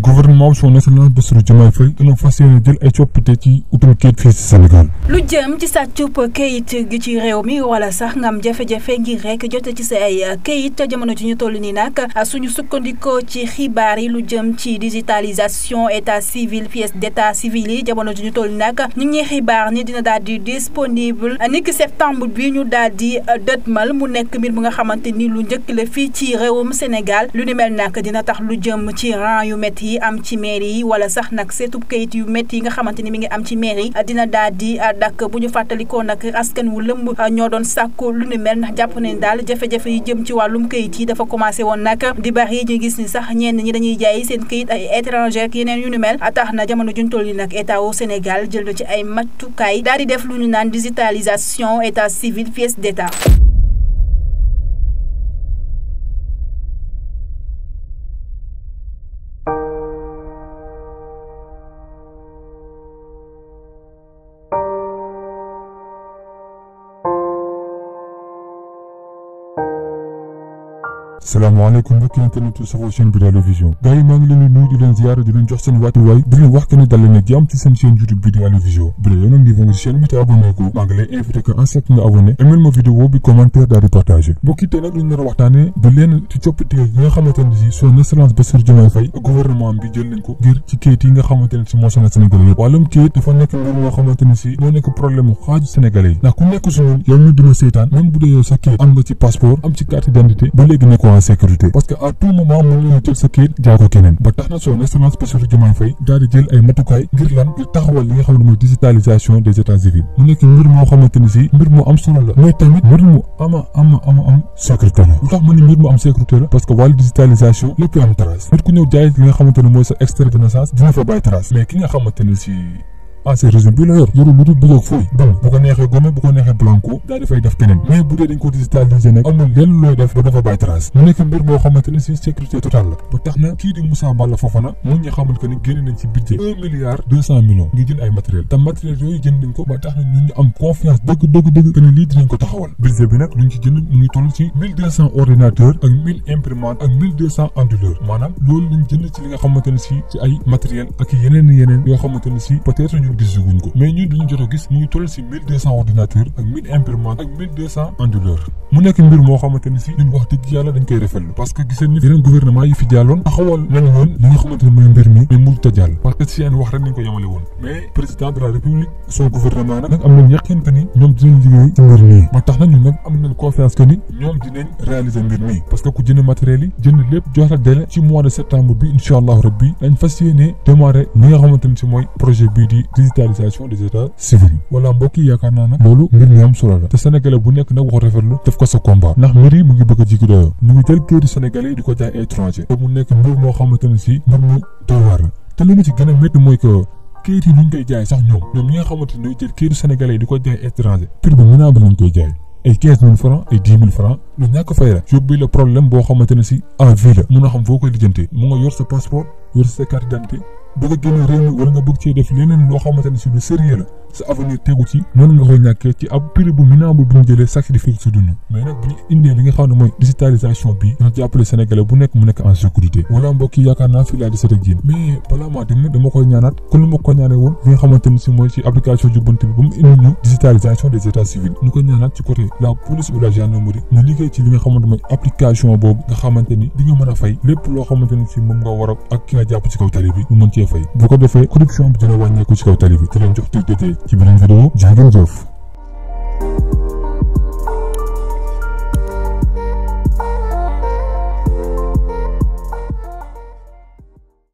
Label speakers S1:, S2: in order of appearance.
S1: gouvernement son excellence Bassirou Diomaye Faye dina fas yéene jël ay coppite ci utum kayit fii si Sénégal.
S2: lu jëm ci sàccub kayit gi ci réew mi wala sax nga am jafe-jafe ngir rek jote ci sa ay kayit jamono ji ñu toll nii nag suñu sukkandikoo ci xibaar yi lu jëm ci digitalisation état civil pièce d'état civil yi jamono ji ñu toll nii nag ñu ngi xibaar ni dina daal di disponible niki septembre bi ñu daal di dëtmal mu nekk mbir bu nga xamante ni lu njëkk la fii ci réewum Sénégal lu ni mel nag dina tax lu jëm ci rang yu métti yi am ci mairie yi wala sax nag seetub kayit yu métti yi nga xamante ni mi ngi am ci mairie yi dina daal di dakk bu ñu fàttalikoo nag askan wu lëmb ñoo doon sàkku lu ni mel ndax jàpp nañ daal jafe-jafe yi jëm ci wàllum kayit yi dafa commencé woon nag di bari ñu gis ni sax ñenn ñi dañuy jaay seen kayit ay étranger ak yeneen yu ni mel tax na jamono juñ toll yi nag état wu Sénégal jël na ci ay matukaay daal di def lu ñu naan digitalisation état civil pièce d'état.
S1: salaamaaleykum mbokki internet safoo chaîne bi Allo Vision gars yi maa ngi leen di nuyu di leen ziyaara di leen jox seen wàccuwaay di leen wax que ne dal leen ak jàmm ci seen chaîne YouTube bi di Allo Vision bu dee yow nag niveau nga ci chaîne bi te abonné ko maa ngi lay invité que en sec nga abonné aimel ma vidéo bi commentaire daal di partagé mbokki tey nag lu ñu nar a waxtaanee da leen ci coppite yi nga xamante ne si son excellence Bassirou Diomaye Faye gouvernement bi jël nañ ko ngir ci kayit yi nga xamante ne si moo sonal Sénégalais yëpp wàllum kayit dafa nekk mbir moo xamante ne si moo nekk problème xaaju Sénégalais yi ndax ku nekk su ñun yow ñu dina seetaan même bu dee yow sa kayit am nga ci passeport am ci carte d'identité ba léegi nekkoo en sécurité parce que à tout moment mën nañu jël sa kayit jaay ko keneen ba tax na son excellence Bassirou Diomaye Faye daal di jël ay matukaay ngir lan ngir taxawal li nga xam ne mooy digitalisation des états civils mu nekk mbir moo xamante ni si mbir mu am solo la mais tamit mbir mu am sécurité la lu tax ma ni mbir mu am sécurité la parce que wàllu digitalisation lépp am trace nit ku ñëw jaay li nga xamante ne mooy sa extrait de naissance dina fa bàyyi trace mais ki nga xamante ne si ancien régime bi la yor yoru lu dul bëgg fooy bon bu ko neexee gomme bu ko neexee blanco daal di fay def keneen mais bu dee dañ ko digitaliser nag amul lenn looy def ba dafa bàyyi trace mu nekk mbir boo xamante ne si sécurité totale la ba tax na kii di Moussa Balla Fofana mun ñu xamal que ni génne nañ ci budget 1,2 milliard ngir jënd ay matériel te matériel yooyu jënd nañ ko ba tax na ñun ñu am confiance dëgg que ne lii dinañ ko taxawal budget bi nag luñ ci jënd mu ngi toll ci 1200 ordinateurs ak 1000 imprimantes ak 1200 onduleurs maanaam loolu lañ jënd ci li nga xamante ne si ci ay matériel ak yeneen yoo xamante ne si peut-être ñun gisaguñ ko mais ñun dañu jot a gis mu ngi toll si 1200 ordinateurs ak 1000 imprimantes ak 1200 onduleurs mu nekk mbir moo xamante ne si ñun wax dëgg yàlla dañ koy rafetlu parce que giseen ni yeneen gouvernement yi fi jàlloon taxawal nañ woon li nga xamante ne mooy mbir mi mais mënut a jàll parce que si yeen wax rek nañ ko yemale woon mais président de la république son gouvernement nag am nañ yaqin que ni ñoom dinañ liggéey ci mbir mi ba tax na ñun nag am nañ confiance que ni ñoom dinañ réaliser mbir mi parce que ku jënd matériel yi jënd lépp jox la délai ci mois de septembre bi incha allah rabbi dañ fas yéene démarrer li nga xamante ne si mooy projet bii di digitalisation des états civils wala mbokk yi yaakaar naa nag loolu mbir mi am solo la te sénégalais bu nekk nag waxo rafetlu def ko sa combat ndax mbir yi mu ngi bëgg a jigi doyo ñu ngi jël këyit sénégalais yi di ko jaay étranger te mu nekk mbir moo xamante ne si mbir mu doy waar la te li nga ci gën a métti mooy que këyit yi ñu koy jaay sax ñoom ñi nga xamante ne ñooy jël këyit sénégalais yi di ko jaay étranger prix bu minable lañ koy jaay ay 15 000 francs ay 10 000 francs lu ñàkk fay la yóbbu la problème boo xamante ne si à vie la mun a xam foo koy lijjantee mu nga yor sa passeport yor sa carte d'identité bëgg a génn réew mi wala nga bëgg cee def leneen loo xamante ne si lu sérieux la sa avenir tegu ci noonu nga koy ñàkkee ci ab prix bu minable bu ñu jëlee sacrifice sa dund mais nag bu ñu indee li nga xam ne mooy digitalisation bi dina jàppale sénégalais bu nekk mu nekk en sécurité wala mbokk yi yaakaar naa fii laa di set ak yéen mais balaa maa dem nag dama koy ñaanaat kon lu ma ko ñaanee woon li nga xamante ne si mooy ci application jubbante bi ba mu indi ñu digitalisation des états civils ñu koy ñaanaat ci côté la police ou la gendarmerie ñu liggéey ci li nga xamante mooy application boobu nga xamante ni di nga mën a fay lépp loo xamante ni si moom nga war a ak ki nga jàpp ci kaw tali bi mu mën cee fay bu ko defee corruption bi dina wàññeeku ci kaw tali bi te leen jox tig ci beneen vidéo jaa ngeen jëf